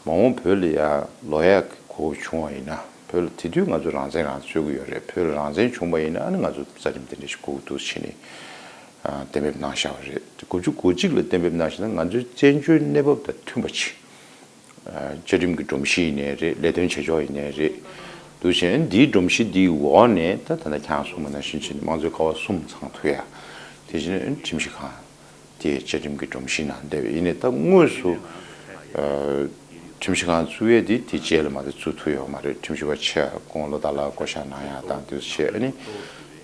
མ་འོངས་བོད་ལ་ཡང་ལོག་ཡ་གི་གོ་སྐབས་བྱུང་བ་ཡིན་ན་བོད་ལ་དེ་དུས་ང་ཚོ་རང་བཙན་རང་རྩོད་ཀྱི་ཡོད་རེད། བོད་ལ་རང་བཙན་བྱུང་བ་ཡིན་ན་ཨ་ནི་ང་ཚོ་རྩ་ཁྲིམས་དེ་འདྲ་ཞིག་དགོས་ཀྱི་འདུག་ཟེར་ནས་གཏན་འབེབས་གནང་བཞག་པ་རེད། དགུ་བཅུ་གོ་གཅིག་ལ་གཏན་འབེབས་གནང་བཞག་ན་ང་ཚོའི་བཙན་བྱོལ་གནས་བབ་དང་མཐུན་པ་ཅིག་བཅའ་ཁྲིམས་ཀྱི་སྒྲོམ་གཞི་ཡིན་ནའི་རེད། ལས་དོན་བྱེད་ཕྱོགས་ཡིན་ནའི་རེད། འདུག་བྱས་ན་འདིའི་སྒྲོམ་གཞི་འདིའི་འོག་ནས་ད་ད་ལྟ་ཁྱེད་རང་གསུངས་པ་ནང་བཞིན་བྱས་ནས་དམངས་གཙོའི་ཀ་བ་གསུམ་ཚང་ཐུབ་ཡ། དེ་བཞིན་ཁྲིམས་ཞིབ་ཁང་དེ་བཅའ་ཁྲིམས་ཀྱི་སྒྲོམ་གཞི་ནང་འདེབས་ཡིན་ནའི་ད་དངོས་སུ་ཁྲིམས་ཞིབ་ཁང་བཙུགས་ཡས་དེ་དེ་རྗེས་ལ་མ་གཏོགས་བཙུགས་ཐུབ་ཡོད་མ་རེད། ཁྲིམས་ཞིབ་པ་ཆེ་སྐུ་ངོ་བློ་བདག་ལགས་བསྐོ་བཞག་གནང་ཡ་དང་དེ་ཚོ་བྱས། ཨ་ནི་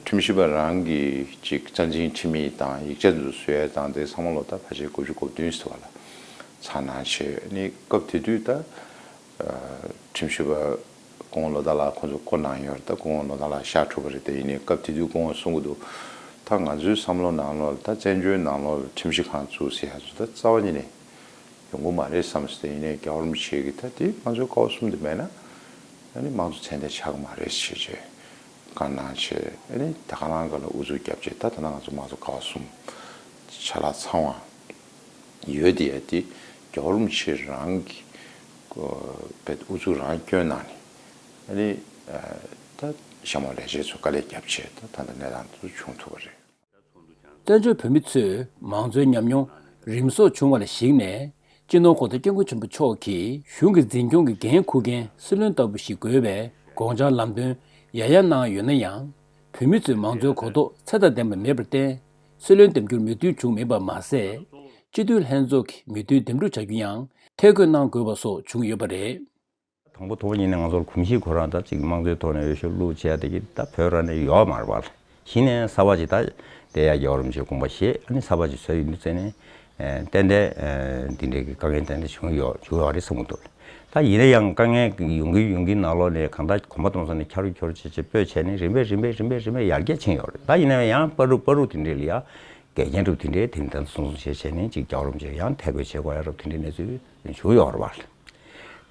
ཁྲིམས་ཞིབ་པ་རང་གི་ཅིག་རྩ་འཛིན་ཁྲིམས་ཡིག་དང་ཡིག་ཆ་དེ་ཚོ་བཟོ་ཡ་དང་དེ་ཚང་མ་ལོ་ད་ཕལ་ཆེར་དགུ་བཅུ་གོ་བདུན་ཟེར་བ་ལ། ཚར་གནང་བྱས་ནི་སྐབས་དེ་དུས་ད་ཁྲིམས་ཞིབ་པ་སྐུ་ངོ་བློ་བདག་ལགས་ཁོང་ཚོ་བསྐོ་གནང་ཡོད་རེད། ད་སྐུ་ངོ་བློ་བདག་ལགས་བཞག་གྲུབ་པ་རེད། དེ་ཡིན་ནའི་སྐབས་དེ་དུས་སྐུ་ངོ་གསུང་གི་འདུག་ད་ང་ཚོའི་བསམ་བློ་ནང་ལོགས་ལ་ད་བཙན་བྱོལ་ནང་ལོགས་ལ་ཁྲིམས་ཞིབ་ཁང་བཙུགས་ཟེར་ཡ་ཚོ་ད་རྩ་བ་ཉིད་ནས་ཡོང་གི་མ་རེད་བསམ་སོང་། དེ་ཡིན་ནའི་རྒྱལ་བ་རིན་པོ་ཆེ་གིས་ད་དེ་དམངས་གཙོའི་ཀ་བ་གསུམ་དེ་མེད་ན་ཨ་ནི་དམངས་གཙོ་ཚད་ལྡན་ཆགས་ཀྱི་མ་རེད་ཞེས་བྱས་བཀའ་གནང་བྱས། ཨ་ནི་ད་ག་རང་ག་ལ་ཨུ་ཚུགས་བརྒྱབ་བྱས་ད་ད་ལྟ་ང་ཚོ་དམངས་གཙོ་ཀ་བ་གསུམ་ཆ་ལག་ཚང་བ། ཡོད་དེ་ཡ་དེ་རྒྱལ་བ་རིན་པོ་ཆེ་རང་གི་བེད་ཨུ་ཚུགས་རང་བསྐྱོན་གནང་ནས་ཨ་ནི་ད་གཤམ་འོག་ལས་བྱེད་ཚོ་དཀའ་ལས་བརྒྱབ་བྱས་ད་ད་ལྟ་གནས་སྟངས་དེ་ཚོ་བྱུང་ཐུབ་པ་རེད། བཙན་བྱོལ་བོད་མི་ཚོས་མང་གཙོའི་ཉམས་མྱོང་རིམ་གསོག་བྱུང་བ་ལ་གཞིགས་ནས་སྤྱི་ནོར་༸གོང་ས་༸སྐྱབས་མགོན་ཆེན་པོ་མཆོག་གིས་གཞུང་གི་འཛིན་སྐྱོང་གི་འགན་འཁུར་མཁན་སྲིད་བློན་ལྟ་བུ་ཞིག་དགོས་པའི་དགོངས་འཆར་ལམ་སྟོན་ཡང་ཡང་གནང་ཡོད་ན་ཡང་། བོད་མི་ཚོས་མང་གཙོའི་གོ་རྟོགས་ཚད་དང་ལྡན་པ་མེད་པར་བརྟེན། སྲིད་བློན་འདེམས་རྒྱུར་མོས་མཐུན་བྱུང་མེད་པ་མ་ཟད། སྤྱི་འཐུས་ལྷན་ཚོགས་ཀྱི་མོས་མཐུན་འདེམས་སྒྲུག་བྱ་རྒྱུ་ཡང་ ཐད་བསྐོས་གནང་དགོས་པ་སོགས་བྱུང་ཡོད་པ་རེད། དང་པོ་ཐོག་ཉིད་ནས་ང་ཚོར་གོམས་གཤིས་ཁོ་རང་ད་ཅིག་དམངས་གཙོའི་ཐོག་ནས་འོས་ཤོག་བླུགས་བྱས་དེ་གི་ད་བོད་རང་ནས་ཡོད་མ་རེད་པ། གཞི་ནས་གསར་པ་ཅིག་ད་བསྡད་ཡ་རྒྱལ་བ་རིན་པོ་ཆེའི་དགོངས་པ་བཞེས། ཨ་ནི་གསར་པ་ཅིག་བཟོས་ཡོད་འདུག་ཟེར་ནས་ཏན་ཏན་འདི་འདྲའི་གི་དཀའ་ངལ་ཏན་ཏན་བྱུང་ཡོད་བྱུང་ཡོད་རེད་བསམ་གྱི་འདུག་ད་ཡིན་ན་ཡང་དཀའ་ངལ་ཡོང་གི་ཡོང་གི་ནང་ལོགས་ནས་གང་ལྟར་གོམ་པ་གཏོང་ས་ནས་ཁྱར་ཁྱོར་བྱས་བྱས་སྤོས་བྱས་ནས་རིམ་པས་རིམ་པས་རིམ་པས་རིམ་པས་ཡར་རྒྱས་ཕྱིན་ཡོད་རེད། ད་ཡིན་ན་ཡང་བར་དུ་བར་དུ་དེ་འདྲའི་ལ་ཡ་འགལ་རྐྱེན་གྲུབ་དེ་འདྲའི་དེ་འདྲ་སོང་སོང་བྱས་བྱས་ནས་ཅིག་རྒྱལ་བ་རིན་པོ་ཆེ་ཡང་ཐད་བསྐོས་བྱེད་དགོས་ཡ་རབས་དེ་འདྲའི་གནས་ཚུལ་བྱུང་ཡོད་རེད་བ།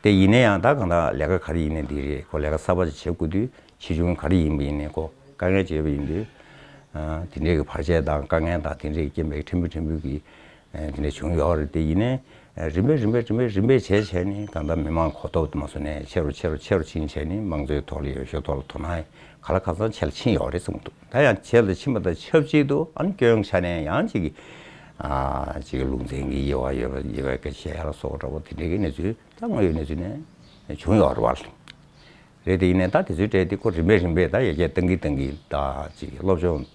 དེ་ཡིན་ན་ཡང་ད་གང་ལྟར་ལས་ཀ་ག་རེ་ཡིན་ནའི་འདི་རེད། ཁོ་ལས་ཀ་གསར་པ་ཞིག་བྱེད་དགོས་དུས་ཆེ་ཆུང་ག་རེ་ཡིན་པ་ཡིན་ནའི་ཁོ་དཀའ་ངལ་བྱེད་པ་ཡིན་དུས། དེ་འདྲའི་གི་བར་ཆད་དང་དཀའ་ངལ་དང་དེ་འདྲའི་རྐྱེན་པས་ཕྲན་བུ་ཕྲན་བུ་གི་དེ་འདྲ་བྱུང་ཡོད་རེད། དེ་ཡིན་ནའི་རིམ་པས་རིམ་པས་རིམ་པས་རིམ་པས་བྱས་བྱས་ནས་གང་ལྟར་མི་མང་གོ་རྟོགས་དུ་མ་སོང་ནས་ཆེ་རུ་ཆེ་རུ་ཆེ་རུ་ཕྱིན་བྱས་ནས་དམངས་གཙོའི་ཐོག་ལ་འོས་ཤོག་ཐོག་ལ་དོ་སྣང་ག་ལ་གང་འཚམ་ཆེ་ལ་ཕྱིན་ཡོད་རེད་བསམ་གྱི་འདུག་ད་ཡང་ཆེ་ལ་ཕྱིན་པ་དང་ཆབས་ཅིག་ཏུ་ཨ་ནི་སྐྱོན་ཆ་ནས་ཡང་ཅིག་ཅིག་ལུང་ཚན་གྱི་དབྱེ་བ་ཡོད་པ་དབྱེ་བ་ག་བྱེད་ཡ་ལ་སོགས་འདྲ་པོ་དེ་འདྲའི་གི་གནས་ཚུལ་ད་དངོས་ཡོད་གནས་ཚུལ་ནས་བྱུང་ཡོད་རེད་བ། རེད། དེ་ཡིན་ནའི་ད་དེ་ཚོའི་གྲས་དེ་ཁོ་རིམ་པས་རིམ་པས་ད་ཡར་རྒྱས་གཏང་གིན་གཏང་གིན་ད་ཅིག་སློབ་སྦྱོང་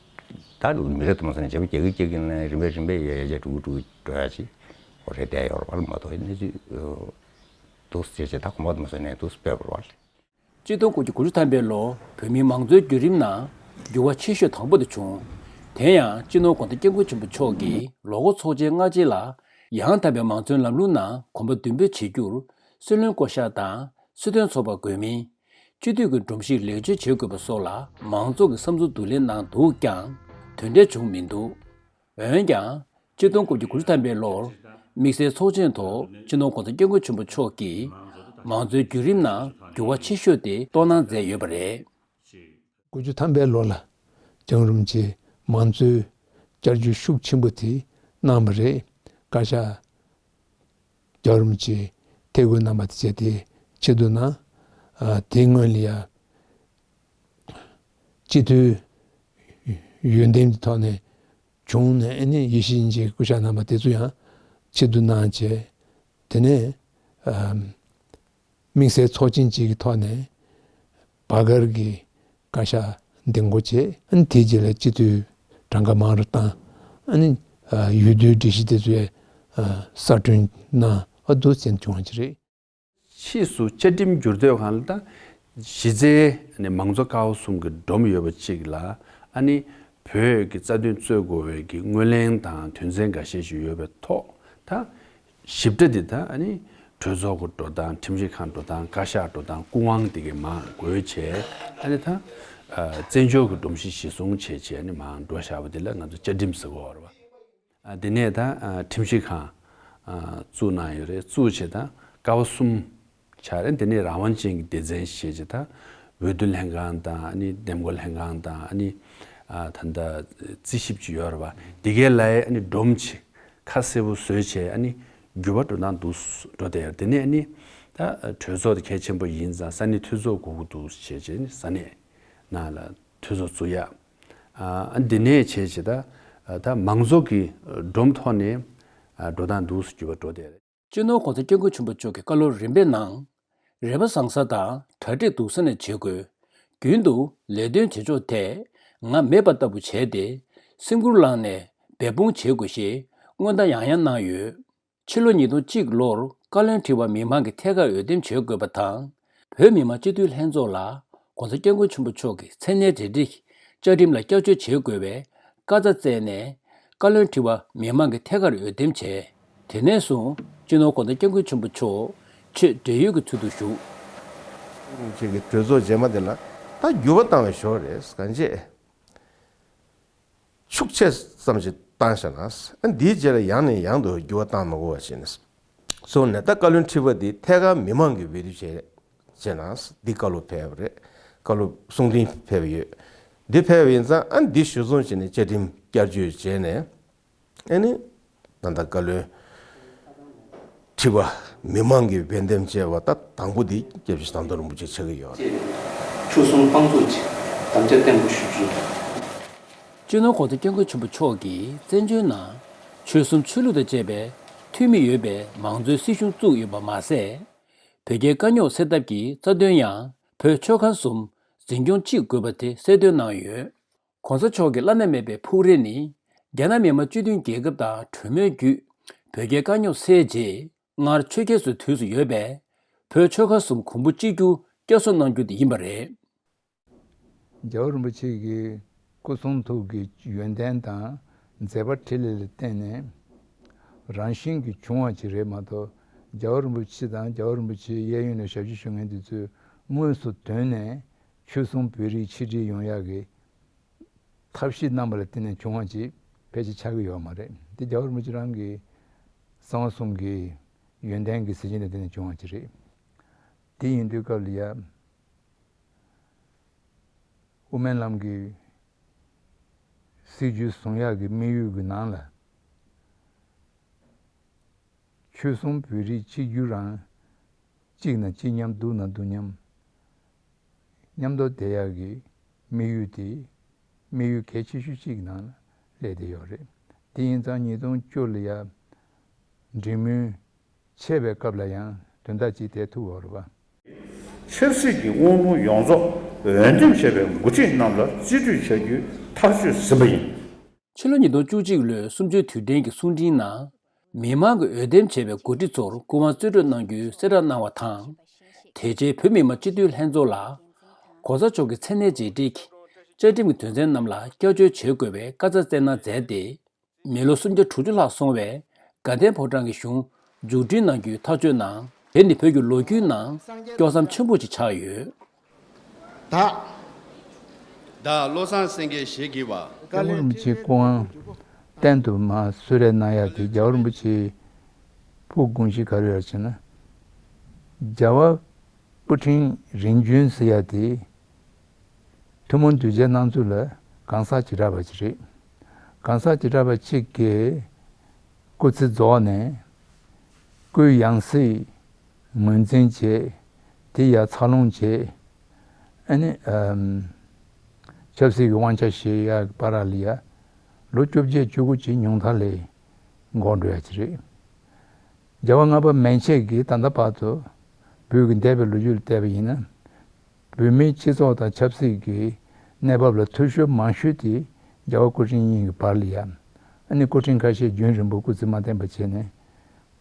ད་མི་རབས་དུ་མ་སོང་ནས་བྱས་པ་རྒྱག་གིན་རྒྱག་གིན་ནས་རིམ་པས་རིམ་པས་ཡར་རྒྱས་འགྲོ་གི་འགྲོ་གི་འགྲོ་ཡ་ཅིག་ཁོ་རེད་བསྡད་ཡོད་རེད་བ། མ་གཏོགས་གནས་ཚུལ་འདུག་ཟེར་བྱས་ད་གོམ་པ་དུ་མ་སོང་ནས་འདུག་སྤེལ་བ་རེད་བ། ཆིག་སྟོང་དགུ་བརྒྱ་དགུ་བཅུ་ཐམ་པའི་ལོར་བོད་མིའི་མང་གཙོའི་བརྒྱུད་རིམ་ནང་འགྱུར་བ་ཆེ་ཤོས་དང་པོ་དེ་བྱུང་། དེ་ཡང་སྤྱི་ནོར་༸གོང་ས་༸སྐྱབས་མགོན་ཆེན་པོ་མཆོག་གིས་ལོ་འཁོར་ཚོགས་ཆེན་སྔ་རྗེས་ལ་ཡང་དག་པའི་མང་གཙོའི་ལམ་ལུགས་ནང་གོམ་པ་མདུན་སྤོས་བྱེད་རྒྱུར་སྲིད་བློན་བསྐོ་གཞག་དང་། སྲིད་དོན་ཚོགས་པ་དགོས་མིན། སྤྱི་འཐུས་ཀྱི་སྒྲོམ་གཞི་ལེགས་བཅོས་བྱེད་དགོས་པ་སོགས་ལ་མང་ཚོགས་ཀྱི་བསམ་ཚུལ་བསྡུ་ལེན་གནང་འདུག་ཀྱང་དོན་འབྲས་བྱུང་མི་འདུག་འོན་ཀྱང་། ཆིག་སྟོང་དགུ་བརྒྱ་དགུ་བཅུ་ཐམ་པའི་ལོར་དམིགས་བསལ་ཚོགས་ཆེན་ཐོག་སྤྱི་ནོར་༸གོང་ས་༸སྐྱབས་མགོན་ཆེན་པོ་མཆོག་གིས་མང་གཙོའི་བརྒྱུད་རིམ་ནང་འགྱུར་བ་ཆེ་ཤོས་དེ་གཏོང་གནང་མཛད་ཡོད་པ་རེད། དགུ་བཅུ་ཐམ་པའི་ལོ་ལ་རྒྱལ་བ་རིན་པོ་ཆེས་མང་གཙོའི་བསྐྱར་བཅོས་ཤུགས་ཆེན་པོ་དེ་གནང་བ་རེད། བཀའ་ཤག་རྒྱལ་བ་རིན་པོ་ཆེས་ཐད་བསྐོས་གནང་བ་དེ་བྱས་ཏེ་ཆེད་དུ་གནང་། ཨ། དེའི་སྔོན་ལ་ཡང་སྤྱི་འཐུས་ཡོན་ཏན་གྱི་ཐོག་ནས་བྱུང་ནས་ཨ་ནི་ཡེ་ཤེས་དབྱིངས་ཀྱིས་བསྐོ་བཞག་གནང་བ་དེ་ཚོ་ཡང་ཆེད་དུ་གནང་བྱས། དེ་ནས་ཨ་དམིགས་བསལ་ཚོགས་ཆེན་གཅིག་གི་ཐོག་ནས་བར་བརྒལ་གྱི་བཀའ་ཤག་འདེམས་བསྐོ་བྱས། ཨ་ནི་དེའི་རྗེས་ལ་སྤྱི་འཐུས་གྲངས་ཀ་མང་རུ་བཏང་། ཨ་ནི་ཨ་འོས་བསྡུའི་སྒྲིག་གཞི་དེ་ཚོ་ཡང་ཨ་གསར་སྐྲུན་གནང་བ་འདུག་ཟེར་བྱུང་བ་ཅིག་རེད། ཕྱིས་སུ་བཅའ་ཁྲིམས་བསྒྱུར་དུས་སྒང་ལ་ད་གཞི་རྩའི་ནས་མང་གཙོ་ཀ་བ་གསུམ་གྱི་སྒྲོམ་ཡོད་པ་གཅིག་ལ་ཨ་ནི་བོད་ཀྱི་རྩ་དོན་རྩོད་དགོས་པའི་གི་སྔོན་གླེང་དང་དོན་ཚན་འགའ་ཤས་ཤིག་ཡོད་པའི་ཐོག་ད་ཞིབ་ཕྲ་འདི་ད་ཨ་ནི་གྲོས་ཚོགས་ཀྱི་འགྲོ་སྟངས། ཁྲིམས་ཞིབ་ཁང་འགྲོ་སྟངས། བཀའ་ཤག་འགྲོ་སྟངས། སྐུ་དབང་འདི་གའི་མར་འགོད་བྱས་ཨ་ནི་ད་ཨ་བཙན་བྱོལ་གྱི་སྒྲོམ་གཞི་གཞི་བཟུང་བྱས་བྱས་ཨ་ནི་མར་འགྲོ་བཞག་པ་འདི་ལ་ང་ཚོ་བཅའ་ཁྲིམས་ཟེར་གོ་བ་རེད་བ། ཨ་དེ་ནས་ད་ཨ་ཁྲིམས་ཞིབ་ཁང་ཨ་བཙུགས་གནང་ཡོད་རེད། བཙུགས་བྱས་ད་ཀ་བ་གསུམ་ཆགས་རེད། དེ་ནས་རང་དབང་ཅན་གྱི་སྡེ་ཚན་ཞེས་བྱས་ད་འོས་བསྡུ་ལྷན་ཁང་དང་ཨ་ནི་འདེམས་བསྐོ་ལྷན་ཁང་དང་ཨ་ནི་ཨ་ད་ལྟ་རྩིས་ཞིབ་ཅིག་ཡོད་རེད་བ། འདི་གའི་ལ་ཡའི་ཨ་ནི་སྒྲོམ་ཅིག་ཁ་གསལ་པོ་བཟོས་བྱས་ཨ་ནི་འགྱུར་བ་འགྲོ་སྟངས་འདུག་འགྲོ་བསྡད་ཡོད་རེད། དེ་ནས་ཨ་ནི་ད་གྲོས་ཚོགས་དེ་གལ་ཆེན་པོ་ཡིན་ཙང་ས་གནས་འཐུས་ཚོགས་དགོས་ཀྱི་འདུག་ཞེས་བྱས་ཨ་ནི་ས་གནས་ནང་ལ་འཐུས་ཚོགས་བཙུགས་ཡ། ཨ་འདི་ནས་བྱས་བྱས་ད་ད་མང་གཙོ་གི་སྒྲོམ་ཐོག་ནས་འགྲོ་སྟངས་འདུག་སེ་འགྱུར་བ་འགྲོ་བསྡད་རེད། སྤྱི་ནོར་༸གོང་ས་༸སྐྱབས་མགོན་ཆེན་པོ་མཆོག་གི་བཀའ་སློབ་རིམ་པའི་ནང་། རེ་བ་བཟང་ས་དང་གྲ་སྒྲིག་སྡུག་ས་ནས་བྱེད་དགོས། རྒྱུན་དུ་ལས་དོན་བྱེད་ཕྱོགས་ཐད་ང་མེད་པ་ལྟ་བུ་བྱས་ཏེ་སེམས་ཁུར་བླངས་ནས་འབད་འབུངས་བྱེད་དགོས་ཞེས་སྔོན་བརྡ་ཡང་ཡང་གནང་ཡོད། ཕྱི་ལོ་ཉིས་སྟོང་གཅིག་ལོར་བཀའ་བློན་ཁྲི་པ་མི་མང་གི་ཐད་ཀར་འོས་འདེམས་བྱེད་དགོས་པ་དང་། བོད་མི་མང་སྤྱི་འཐུས་ལྷན་ཚོགས་ལ་༸གོང་ས་༸སྐྱབས་མགོན་ཆེན་པོ་མཆོག་གི་མཚན་གནས་གྲ་སྒྲིག་བཅའ་ཁྲིམས་ལ་བསྐྱར་བཅོས་བྱེད་དགོས་པའི་བཀའ་རྩ་བསྩལ་ནས། བཀའ་བློན་ཁྲི་པ་མི་མང་གི་ཐད་ཀར་འོས་འདེམས་བྱས། དེ་ནས་བཟུང་སྤྱི་ནོར་༸གོང་ས་༸སྐྱབས་མགོན་ཆེན་པོ་མཆོག་ཆེས་འབྲེལ་ཡོད་ཀྱི་ཚུལ་དུ་བཞུགས། ཁྱེད་ཀྱི་གྲོས་ཚོགས་རྗེས་མ་དེ་ལ་ད་འགྱུར་བ་བཏང་བའི་ཞོར་རེད། གང་བྱས། ཤུགས་ཆེ་ཙམ་ཞིག་བཏང་བཞག་ན། ཨ་འདིའི་རྗེས་ལ་ཡང་ནས་ཡང་དུ་འགྱུར་བ་བཏང་མ་དགོས་པ་བྱས་ནས། སོང་ནས་ད་བཀའ་བློན་ཁྲི་པ་འདི་ཐད་ཀར་མི་མང་གིས་འོས་བསྡུ་བྱས་བྱས་ན་འདི་བཀའ་སློབ་ཕེབས་པ་རེད། བཀའ་སློབ་གསུང་འཕྲིན་ཕེབས་ཡོད། འདི་ཕེབས་ཡིན་ཙང་ཨ་འདི་གཞིར་བཟུང་བྱས་ནས་བཅའ་ཁྲིམས་བསྐྱར་བཅོས་བྱས་ནས། ཨ་ནི་ད་ལྟ་བཀའ་བློན་ཁྲི་པ་མི་མང་གིས་འོས་འདེམས་བྱས་པ་ད་དང་པོ་འདི་སྐྱབས་རྗེ་ཟམ་གདོང་རིན་པོ་ཆེ་ཆགས་ཀྱི་ཡོད་རེད། ཆོལ་གསུམ་དཔང་བཙུགས་ཀྱིས་དམ་བཅའ་བརྟན་པོ་ཞུ་རྒྱུ་ཡིན། སྤྱི་ནོར་༸གོང་ས་༸སྐྱབས་མགོན་ཆེན་པོ་མཆོག་གིས་བཙན་བྱོལ་ནང་ཆོལ་གསུམ་ཆོས་ལུགས་དང་བཅས་པའི་འཐུས་མི་ཡོད་པའི་མང་གཙོའི་སྲིད་གཞུང་བཙུགས་ཡོད་པ་མ་ཟད། བོད་རྒྱའི་དཀའ་རྙོག་སེལ་ཐབས་ཀྱི་རྩ་དོན་ཡང་བོད་ཆོལ་ཁ་གསུམ་འཛིན་སྐྱོང་གཅིག་དགོས་པ་དེ་གསལ་སྟོན་གནང་ཡོད། ༸གོང་ས་མཆོག་གི་བླ་ན་མེད་པའི་ཕུགས་རེ་ནི། རྒྱ་ནག་མི་དམངས་སྤྱི་མཐུན་རྒྱལ་ཁབ་དང་གྲོས་མོལ་བརྒྱུད་བོད་རྒྱའི་དཀའ་རྙོག་སེལ་རྗེས། སྔར་ཆོས་རྒྱལ་ཚོའི་དུས་སུ་ཡོད་པའི་བོད་ཆོལ་ཁ་གསུམ་གོང་བུ་གཅིག་གྱུར་བསྐྱར་གསོ་གནང་རྒྱུ་དེ་ཡིན་པ་རེད། རྒྱལ་བ་རིན་པོ་ཆེ་གི་སྐུ་གསུང་ཐུགས་ཀྱི་ཡོན་ཏན་དང་མཛད་པ་འཕྲིན་ལས་ལ་བརྟེན་ནས་རང་བཞིན་གྱིས་བྱུང་བ་ཅིག་རེད་མ་གཏོགས། རྒྱལ་བ་རིན་པོ་ཆེ་དང་རྒྱལ་བ་རིན་པོ་ཆེའི་གཡས་གཡོན་ནས་ཞབས་ཕྱི་ཞུ་མཁན་དེ་ཚོས་དངོས་སུ་དོན་ནས་ཆོལ་གསུམ་བོད་རིགས་ཆིག་སྒྲིལ་ཡོང་ཡག་གི་ཐབས་ཤེས་གནང་བ་ལ་བརྟེན་ནས་བྱུང་བ་ཅིག་ཕལ་ཆེར་ཆགས་ཀྱི་ཡོད་མ་རེད། འདི་རྒྱལ་བ་རིན་པོ་ཆེ་རང་གི་གསང་བ་གསུམ་གྱི་ཡོན་ཏན་གྱི་གཟི་བྱིན་ལ་བརྟེན་ནས་བྱུང་བ་ཅིག་རེད། དེ་ཡིན་དུས་སྐབས་ལ་ཡ། དབུ་མའི་ལམ་གྱི་སྲིད་བྱུས་བཟུང་ཡག་གི་དམིགས་ཡུལ་གྱི་ནང་ལ། ཆོལ་གསུམ་བོད་རིགས་གཅིག་གྱུར་རང་། གཅིག་ན་གཅིག་མཉམ། སྡུག་ན་སྡུག་མཉམ། མཉམ་དུ་བསྡད་ཡག་གི་དམིགས་ཡུལ་དེ། དམིགས་ཡུལ་གལ་ཆེ་ཤོས་གཅིག་ནང་སླེབས་བསྡད་ཡོད་རེད། དེ་ཡིན་ཙང་ཉིས་སྟོང་བཅུ་ལ་ཡ། འབྲེལ་མོལ་བྱས་པའི་སྐབས་ལ་ཡང་དོན་དག་ཅིག་དེ་ཐུག་ཡོད་རེད་པ། ཆབ་སྲིད་ཀྱི་དབང་ལུང་ཡོངས་རྫོགས་འོས་འདེམས་བྱས་པའི་འགོ་ཁྲིད་རྣམས་ལ་རྩིས་སྤྲོད་བྱ་རྒྱུའི་ཐག་གཅོད་ཟིན་པ་ཡིན། ཕྱི་ལོ་ཉིས་སྟོང་བཅུ་གཅིག་ལོའི་གསུམ་བཅུའི་དུས་དྲན་གྱི་གསུང་འཕྲིན་ནང་། མི་མང་གིས་འོས་འདེམས་བྱས་པའི་འགོ་ཁྲིད་ཚོར་སྐུ་དབང་རྩིས་སྤྲོད་གནང་རྒྱུའི་གསལ་བསྒྲགས་གནང་བ་དང་། དེ་རྗེས་བོད་མི་མང་སྤྱི་འཐུས་ལྷན་ཚོགས་ལ། ༸གོང་ས་མཆོག་གི་མཚན་གནས་རྗེས་འབྲེལ་གྱི་བཅའ་ཁྲིམས་ཀྱི་དོན་ཚན་རྣམས་ལ་བསྐྱར་བཅོས་བྱེད་དགོས་པའི་བཀའ་རྩ་བསྩལ་གནང་མཛད་དེ། མི་ལོ་སུམ་བརྒྱ་དྲུག་ཅུ་ལྷག་སོང་བའི་དགའ་ལྡན་ཕོ་བྲང་གི་གཞུང་མཇུག་སྒྲིལ་གནང་རྒྱུའི་ཐག་གཅོད་གནང་། དེ་ནི་བོད་ཀྱི་ལོ་རྒྱུས་ནང་སྐྱོ་བསམ་ཆེན་པོ་ཞིག་ཆགས་ཡོད། བདག་བདག་བློ་བཟང་སེང་གེ་ཞེས་བགྱི་བ། སྐྱབས་མགོན་རིན་པོ་ཆེའི་སྐུ་དབང་གཏན་དུ་མ་གསོལ་རས་གནང་ཡག་དེ། རྒྱལ་བ་རིན་པོ་ཆེའི་ཕུགས་དགོངས་གཞི་ག་རེ་ཡོད་ཟེར་ན། རྒྱལ་བ་སྐུ་ཕྲེང་རིམ་བྱོན་ཟེར་ཡག་དེ། ཐུན་མོང་གདུལ་བྱའི་སྣང་ཚུལ་ལ་གང་ཟག་བྱེ་བྲག་པ་ཅིག་རེད། གང་ཟག་བྱེ་བྲག་པ་གཅིག་གིས་སྐུ་ཚེ་རྫོགས་ནས་སྐུའི་ཡང་སྲིད་ངོས་འཛིན་བྱས། དེ་ཡར་འཚར་ལོངས་བྱས། ཨ་ནི་ཨམ། ཆབ་སྲིད་ཀྱི་དབང་ཆ་བཞེས་ཡག་བར་ལ་ཡ། ལོ་བཅོ་བརྒྱད་བཅུ་དགུ་ཅིག་ཉུང་མཐའ་ལ་འགོར་འགྲོ་ཡག་ཅིག་རེད། རྒྱལ་བ་ལྔ་པ་མན་ཆད་ཀྱིས་ད་ལྟ་བར་དུ་བོད་ཀྱི་འདས་པའི་ལོ་རྒྱུས་ལ་བལྟས་པ་ཡིན་ན། བོད་མིའི་སྤྱི་ཚོགས་དང་ཆབ་སྲིད་ཀྱི་གནས་བབ་ལ་འཐུས་ཤོར་མང་ཤོས་དེ་རྒྱལ་བ་སྐུ་ཕྲེང་གཉིས་ཀྱི་བར་ལ་ཡ། ཨ་ནི་སྐུ་ཕྲེང་ཁ་ཤས་རྒྱུན་རིང་པོ་སྐུ་ཚེ་མ་བརྟན་པ་བྱས་ནས།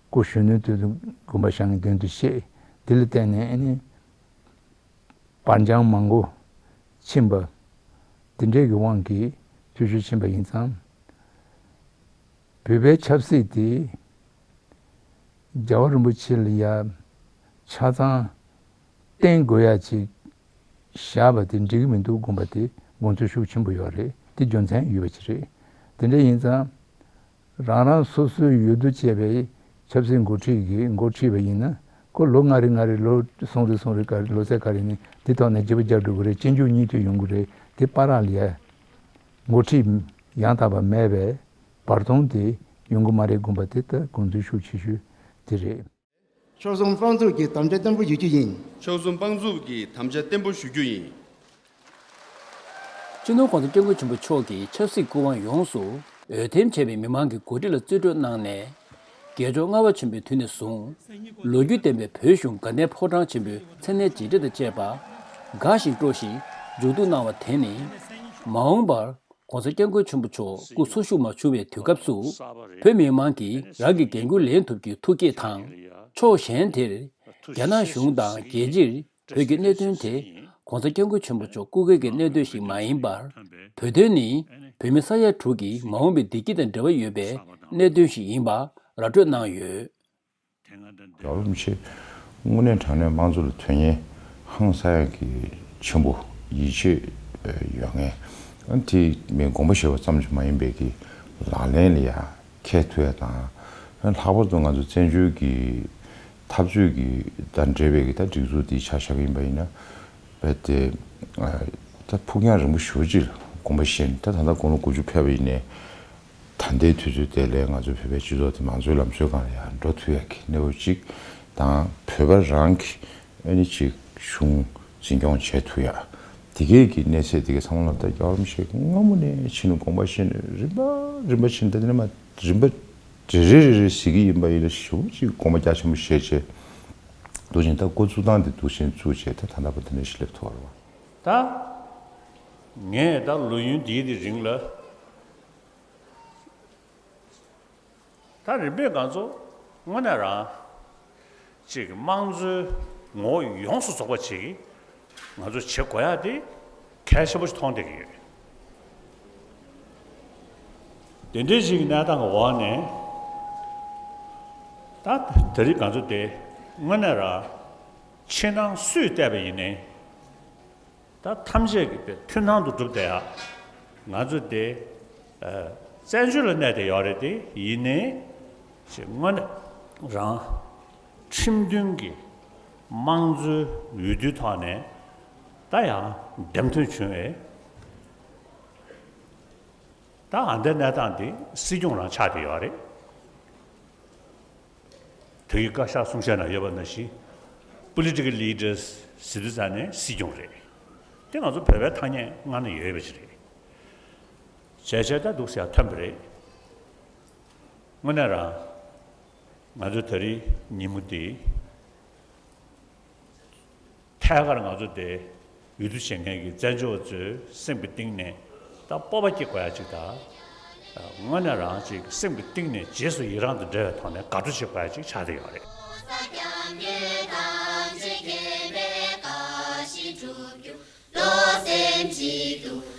སྐུ་གཞོན་ནུའི་དུས་སུ་དགོངས་པ་བཞེས་མཁན་དོན་དུ་བཤད། དེ་ལ་བརྟེན་ནས་ཨ་ནི་བར་འགྱངས་མང་པོ་ཕྱིན་པ། དེ་འདྲའི་གི་དབང་གིས་འཐུས་ཤོར་ཕྱིན་པ་ཡིན་ཙང་། བོད་པའི་ཆབ་སྲིད་དེ་རྒྱལ་བ་རིན་པོ་ཆེ་ལ་ཡ་ཆ་ཚང་བརྟེན་དགོས་ཡ་ཅིག་བཞག་པ་དེ་འགྲིག་གི་མི་འདུག་དགོངས་པ་དེ་དགོངས་ཚུལ་ཤུགས་ཆེན་པོ་ཡོད་རེད། དེ་རྒྱུ་མཚན་ཡོད་པ་ཅིག་རེད། དེ་འདྲ་ཡིན་ཙང་། རང་རང་སོ་སོའི་འོས་བསྡུ་བྱས་པའི་ཆབ་སྲིད་འགོ་ཁྲིད་ཀྱི་འགོ་ཁྲིད་པ་ཡིན་ན། ཁོ་ལོ་ལྔ་རེ་ལྔ་རེ། ལོ་གསུམ་རེ་གསུམ་རེ། ག་རེ་ལོ་ཚད་ག་རེ་ནས་དེ་ཐོག་ནས་བརྗེ་པོ་རྒྱག་འགྲོ་གི་རེད། སྤྱི་འཇུག་གཉིས་མཐུད་ཡོང་གི་རེད། དེ་བར་ལ་ཡ་འགོ་ཁྲིད་ཡང་དག་པ་མེད་པའི་བར་སྟོང་དེ་ཡོང་གི་མ་རེད་དགོངས་པ་དེ་ད་དགོངས་ཚུལ་ཤུགས་ཆེ་ཤོས་དེ་རེད། ཕྱོགས་གསུམ་དཔང་བཙུགས་ཀྱི་དམ་བཅའ་བརྟན་པོ་ཞུ་རྒྱུ་ཡིན། ཕྱོགས་གསུམ་དཔང་བཙུགས་ཀྱི་དམ་བཅའ་བརྟན་པོ་ཞུ་རྒྱུ་ཡིན། སྤྱི་ནོར་༸གོང་ས་༸སྐྱབས་མགོན་ཆེན་པོ་མཆོག་གིས་ཆབ་སྲིད་སྐུ་དབང་ཡོངས་སུ་འོས་འདེམས་བྱས་པའི་མི་མང་གི་འགོ་ཁྲིད་ལ་རྩིས་སྤྲོད་གནང་ནས། རྒྱལ་མཆོག་ལྔ་པ་ཆེན་པོའི་དུས་ནས་བཟུང་། ལོ་རྒྱུས་ལྡན་པའི་བོད་གཞུང་དགའ་ལྡན་ཕོ་བྲང་ཆེན་པོའི་མཚན་གནས་རྗེས་འབྲེལ་དང་བཅས་པ་དགའ་ཞིང་སྤྲོ་ཞིང་མཇུག་བསྡུ་གནང་བ་དེ་ནི། མ་འོངས་པར་༸གོང་ས་༸སྐྱབས་མགོན་ཆེན་པོ་མཆོག་སྐུ་འཚོ་བཞུགས་མ་བྱུང་བའི་དུས་སྐབས་སུ། བོད་མི་མང་གིས་རང་གི་འགན་འཁུར་ལེན་ཐུབ་རྒྱུའི་ཐུགས་བསྐྱེད་དང་། ཕྱོགས་གཞན་དེར། རྒྱ་ནག་གཞུང་དང་རྒྱལ་སྤྱིར་བོད་ཀྱི་གནད་དོན་དེ་༸གོང་ས་༸སྐྱབས་མགོན་ཆེན་པོ་མཆོག་སྐུ་སྒེར་གྱི་གནད་དོན་ཞིག་མ་ཡིན་པར། བོད་དོན་ནི་བོད་མི་ས་ཡ་དྲུག་གི་མ་འོངས་པའི་བདེ་སྐྱིད་དང་འབྲེལ་བ་ཡོད་པའི་གནད་དོན་ཞིག་ཡིན་པ་ར་སྤྲོད་གནང་ཡོད། རྒྱལ་བ་རིན་པོ་ཆེ་དངོས་གནས་དྲང་གནས་དམངས་གཙོ་ལ་དོན་གཉེར་ཧང་སང་ཡག་གི་ཆེན་པོ་ཡིད་ཆེས་ཡོད་མཁན། དེ་མིན་དགོངས་པ་བཞེས་པ་ཙམ་གྱིས་མ་ཡིན་པའི་གི་ལག་ལེན་ལ་ཡང་འཁེལ་ཐུབ་ཡ་དང་། ལྷག་པར་དུ་ང་ཚོ་བཙན་བྱོལ་གྱི་འཐབ་རྩོད་ཀྱི་དང་འབྲེལ་བའི་གི་ད་སྒྲིག་འཛུགས་འདི་ཆ་བཞག་གི་ཡིན་པ་ཡིན་ན། རྦད་དེ་ད་ཕུགས་རྒྱང་རིང་པོ་ཞེ་པོ་ཅིག་ལ་དགོངས་པ་བཞེས་ནས། ད་ད་ལྟ་དགུང་ལོ་དགུ་བཅུ་ཕེབས་པ་ཡིན་ནའི། ད་ལྟའི་དུས་ཚོད་དེ་ལ་ང་ཚོའི་བོད་པའི་སྤྱི་ཚོགས་དེ་མང་གཙོའི་ལམ་སྲོལ་སྒང་ལ་ཡང་འགྲོ་ཐུབ་ཡག་གི་གནས་བབ་ཅིག་དང་། བོད་པ་རང་གི་ཨ་ནི་ཅིག་གཞུང་འཛིན་སྐྱོང་བྱེད་ཐུབ་ཡག་དེ་གའི་གི་གནས་ཚད་དེ་གའི་ཚང་མ་ལ་ད་རྒྱལ་བ་རིན་པོ་ཆེ་སྔ་མོ་ནས་ཕྱིན་ནས་དགོངས་པ་བཞེས་ནས། རིམ་པ་རིམ་པ་བཞིན། ད་དེ་ནས་མ་རིམ་པ་རེ་རེ་རེ་རེ་ཟེར་གི་ཡིན་པ་ཡིན་ན། ཞེ་པོ་ཅིག་དགོངས་པ་རྒྱ་ཆེན་པོ་བཞེས་བྱས། འདུག་ཅིང་ད་འགོ་བཙུགས་སྟངས་དེ་འདུག་ཅིང་བཙུགས་བྱས། ད་ད་ལྟ་བར་དེ་འདྲ་ཞིག་སླེབས་ཐུབ་པ་རེད་པ། ད་ངས་ད་ལོ་ཡུན་འདིའི་དེ་རིང་ལ། ད་རིམ་པས་ང་ཚོ་དངོས་གནས་རང་ ཅིག་དམངས་གཙོའི་ངོ་བོ་ཡོངས་སུ་རྫོགས་པ་ཅིག་ང་ཚོ་བྱེད་དགོས་ཡ་དེ་གལ་ཆེན་པོ་ཞིག་མཐོང་བསྡད་ཀྱི་ཡོད། དེ་འདྲའི་ཞིག་གི་གནས་སྟངས་ཀྱི་འོག་ནས་ད་དེ་རིང་ང་ཚོ་དེ་དངོས་གནས་རང་ཕྱི་ནང་སུས་བལྟས་པ་ཡིན་ནའི། ད་ཐམས་ཅད་ཀྱི་དེ་མཐུན་སྣང་དུ་གྲུབ་བསྡད་ཡ། ང་ཚོ་དེ་ཨ་བཙན་བྱོལ་ལ་གནས་བསྡད་ཡོད་རེད་དེ། ཡིན་ནའི་ཅིག་དངོས་གནས་རང་ཁྲིམས་མཐུན་གྱི་དམངས་གཙོའི་འོས་བསྡུའི་ཐོག་ནས་ད་ཡང་འདེམས་ཐོན་བྱུང་བས། ད་ཨ་འདའི་གནས་སྟངས་དེ་སྲིད་སྐྱོང་རང་ཆགས་བསྡད་ཡོད་རེད། དེ་གི་བཀའ་ཤག་གསུང་བཤད་ནང་ཡོད་པ་ནང་བཞིན། Political Leaders་ཟེར་དུས་ཙང་ནས་སྲིད་སྐྱོང་རེད། དེ་ང་ཚོ་བོད་པའི་ཐ་སྙད་སྔ་ན་ཡོད་པ་ཞིག་རེད། བྱས་བྱས་ད་འདུག་ཟེར་ཡ་ཐོན་པ་རེད། དངོས་གནས་རང་ང་ཚོ་དེ་རིང་ཉིན་མོ་འདི་ཐད་ཀར་ང་ཚོ་དེ་འོས་བསྡུ་བྱེད་མཁན་གྱི་བཙན་བྱོལ་བ་ཚོའི་སེམས་ཀྱི་གཏིང་ནས་ད་སྤོབས་པ་སྐྱེ་དགོས་ཡ་ཅིག་དང་། དངོས་གནས་རང་ཅིག་སེམས་ཀྱི་གཏིང་ནས་རྗེས་སུ་ཡི་རང་དང་འབྲེལ་བའི་ཐོག་ནས་དགའ་སྤྲོ་བྱེད་དགོས་ཡ་ཅིག་ཆགས་བསྡད་ཡོད་རེད། བློ་སེམས་གཅིག་ཏུ།